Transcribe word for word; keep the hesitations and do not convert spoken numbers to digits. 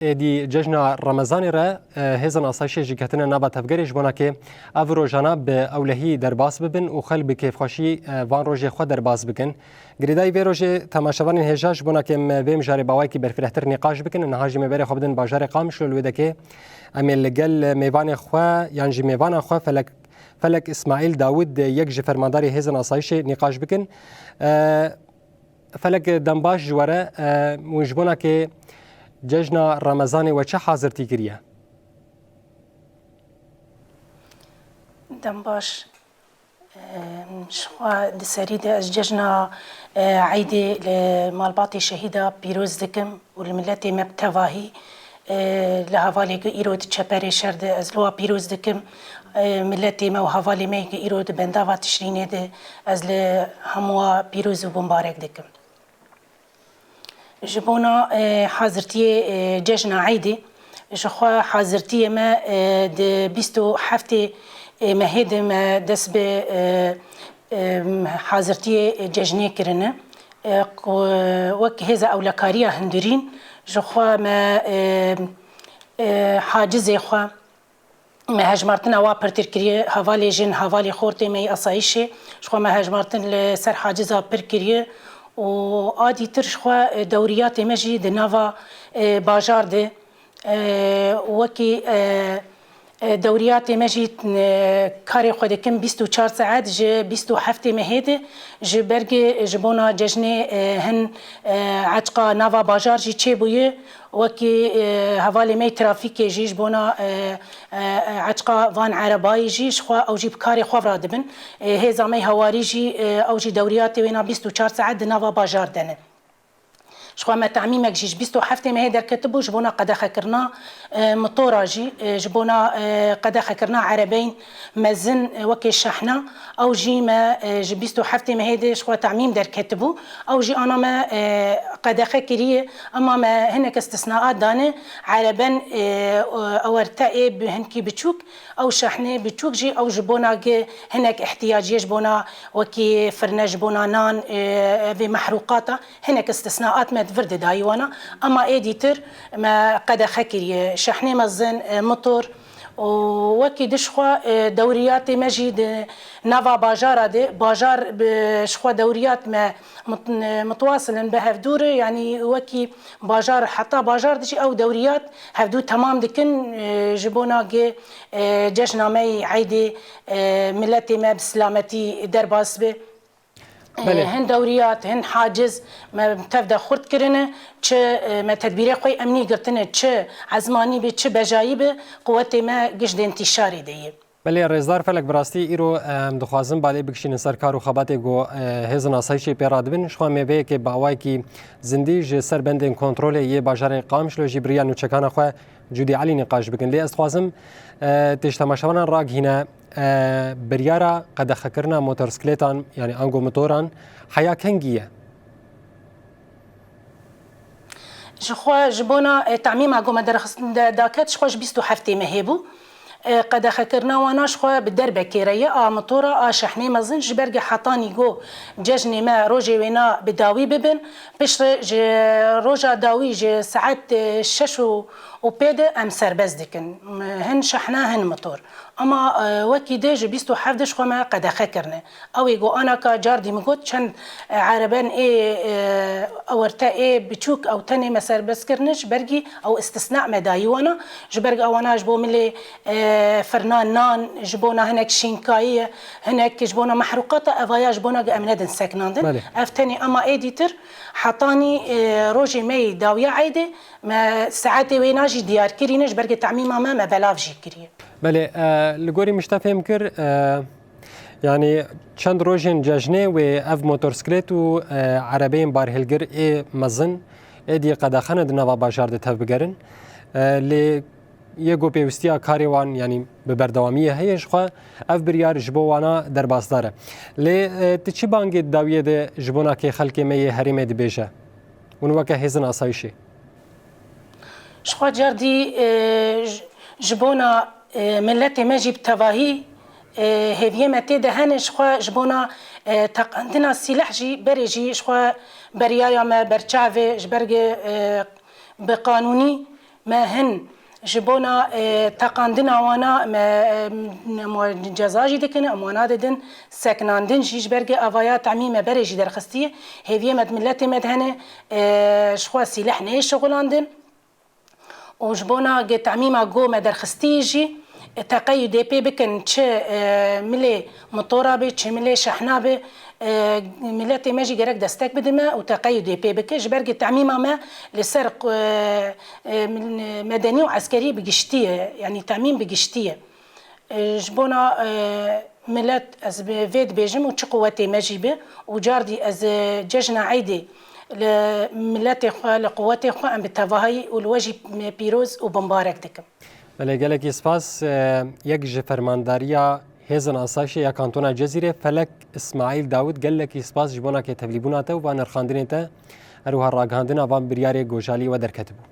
Êdî cejna Remezanê re, e, hêzên asayişê jî ketine nava tevgerê ji bona ke ev rojana bi ewlehî derbas bibin û xelk bi kêfxweşî, e, van rojê xwe derbas bikin. Girêdayî vê rojê temaşevanên hêja ji bona ke em vê mijarê bi awayekî berfirehtir nîqaş bikin, niha jî me berê xwe bidin bajarê Qamişlo li wê dekê. Em ê li gel mêvanê xwe yan jî mêvana xwe Felek, Felek Îsmaîl Dawid, yek ji fermandarê hêzên asayişê nîqaş bikin. E, Felek, dembaş ji we re, e, hûn ji bona ke cejna Remezanê we çi hazirtî kiriye? Dembaş. Em, ji xwe di serî de ez cejna, e, eydê li malbatê şehîda pîroz dikim û li miletê me bi tevahî, e, li hevalê ku îro di çeperê şer de ez li wa pîroz dikim. E, miletê me û hevalê me ku îro di bendava Tişrînê de ez li hemû wa pîroz û bimbarek dikim. Ji bona, e, hazirtiyê, e, cejna Eydê, ji xwe hazirtiyê me, e, di bîst û heftê, e, mehê de me dest bi, e, e, hazirtiyê cejnê kirine. E, ku wek hêza ewlekariya hundirîn, ji xwe me, e, e, hacizê xwe, me hejmartina wa pirtir kiriye, hevalê jin, hevalê xortê me yê asayîşê, ji xwe me hejmartin li ser haciza pir kiriye û a dîtir ji xwe, e, dewriyatê me jî di nava, e, bajar de, e, wekî, e, e, dewriyatê me jî, e, karê xwe dikin bîst û çar saet ji bîst û heftê mehê de ji bergê ji bona cejnê, e, hin, e, eçqa nava bajar jî çêbûye. Wekî, e, hevalê me yê trafîkê jî ji bona, e, e, e, eçqa van erebayî jî ji xwe, ew jî bi karê xwe ve radibin. E, hêza me yê hewarî jî, e, ew jî dewriyatê wêna bîst û çar saet di nava bajar de ne. Ji xwe me temîmek jî ji bîst û heftê mehê derketibû ji bona qedexekirina, e, motora jî, e, ji bona, e, qedexekirina erebeyên mezin, e, wekê şehna, ew jî me, e, ji bîst û heftê mehê de ji xwe temîm derketibû. Ew jî ana me, e, qedexe kiriye, ema me hinek istisnaat dane. Ereben, e, ewerte ê bi hinkî biçûk, ew şehnê biçûk jî ew ji bona gi hinek ihtiyaciyê ji bona wekî firne ji bona nan, e, evê mehrûqata hinek istisnaat me di vir de dayî wana. Ema ê dîtir me qedexe kiriye. Şehnê mezin, e, motor, û wekî di ji xwe, e, dewriyatê me jî di nava bajara de, bajar bi ji xwe dewriyat me mut-, e, mutwasil in bi hevdû re, yanî wekî bajar heta bajar de jî ew dewriyat hevdû temam dikin, e, ji bona ge, e, cejna me yî eydê, e, miletê me bi silametî derbas be. Belê. Hin dewriyat, hin haciz me tev de xurt kirine, çi, e, me tedbîrê xwe yê emnî girtine, çi ezmanî be, çi bejayî be, quwetê me giş di întîşarê de ye. Belê, rêzdar Felek, bi rastî îro, em dixwazin balê bikişînin ser kar û xebatê ku, e, hêzên asayîşê pê radibin. Ji xwe me vê yekê bi awayekî zindî ji ser bendên kontrolê yê bajarê Qamişlo jî bi riya nûçekana xwe Cûdî Elî nîqaş bikin. Lê ez dixwazim, e, tê ji temaşevanan ragihîne, e, biryara qedexekirina motorsklêtan, yanî ango motoran, heya kengî ye? Ji xwe ji bona, e, temîma ku me derxistin de daket, ji xwe ji bîst û heftê mehê bû. E, qedexekirina wana ji xwe bi derbekê re ye, a motora, a şehnê mezin, ji ber ge hetanî go cejnê me rojê wêna bi dawî bibin, piştre ji roja dawî ji saet, e, şeş û, û pê de em serbest dikin. Hin şehna, hin motor. Ema, e, wekî dê ji bîst û heft de ji xwe me qedexe kirine. Ew ê got, anaka cardî min got, çend, e, ereben ê, e, ewerte ê biçûk ew tenê me serbest kirine, ji ber gî ew istisna me dayî wana, ji ber ewana ji bo milê, e, firna nan, ji bona hinek şînkayî ye, hinek ji bona mehrûqata evaya ji bona ge em nedin seknandin. Belê. Ev tenê ema ê dîtir hetanî, e, rojê me yî dawiya eydê me saetê wêna jî diyar kirîne, ji ber ge temîma me me belav jî kiriye. Belê, e, li gorî min ji te fêm kir, e, yanî çend rojên cejnê wê ev motorsklêt û, e, erebeyên barhêlgir ê mezin êdî qedexe ne di nava bajar de tev bigerin. E, lê yê ku pêwistiya karê wan, yanî bi berdewamiyê heye, ji xwe ev biryar ji bo wana derbasdar e. Lê, e, tu çi bangê di dawiyê de ji bona kê xelkê me yê herêmê dibêje? Hûn weke hêzên asayişê. Ji xwe cardî, e, ji, ji bona, e, miletê me jî bi tevahî, e, hêviyê me tê de hene, ji xwe ji bona, e, teqandina sîleh jî berê jî ji xwe beriyaya me berçav e, ji ber ge, e, bi qanûnî, Me hin ji bona, e, teqandina wana me, e, me ceza jî dikin, em wana didin, seknandin jî ji ber ke avaya temî me berê jî derxistiye. Hêviyê me di miletê me de hene, e, ji xwe sîleh neyê şixulandin. Û ji bona ge temîma go me derxistî jî, e, teqeyûdê pê bikin, çi, e, milê motora be, çi milê şehna be, e, miletê me jî gerek destek bide me û teqeyûdê pê bike. Ji ber ge temîma me li ser, e, e, medenî û eskerî bi giştî ye, yanî temîm bi giştî ye. E, ji bona, e, milet ez bi vê dibêjim û çi quwetê me jî bi û cardî ez, e, cejna Eydê li miletê xwe, li quwetê xwe em bi tevahî û li we jî pîroz û bimbarek dikim. Belê, gelekî spas. E, yek ji fermandariya Hêzên Asayişê ya Kantona Cezîrê, Felek Îsmaîl Dawid, gelekî spas ji bona ke tevlîbûna te û van nirxandinê te, her wiha ragihandina van biryarê gojalî we derketibû.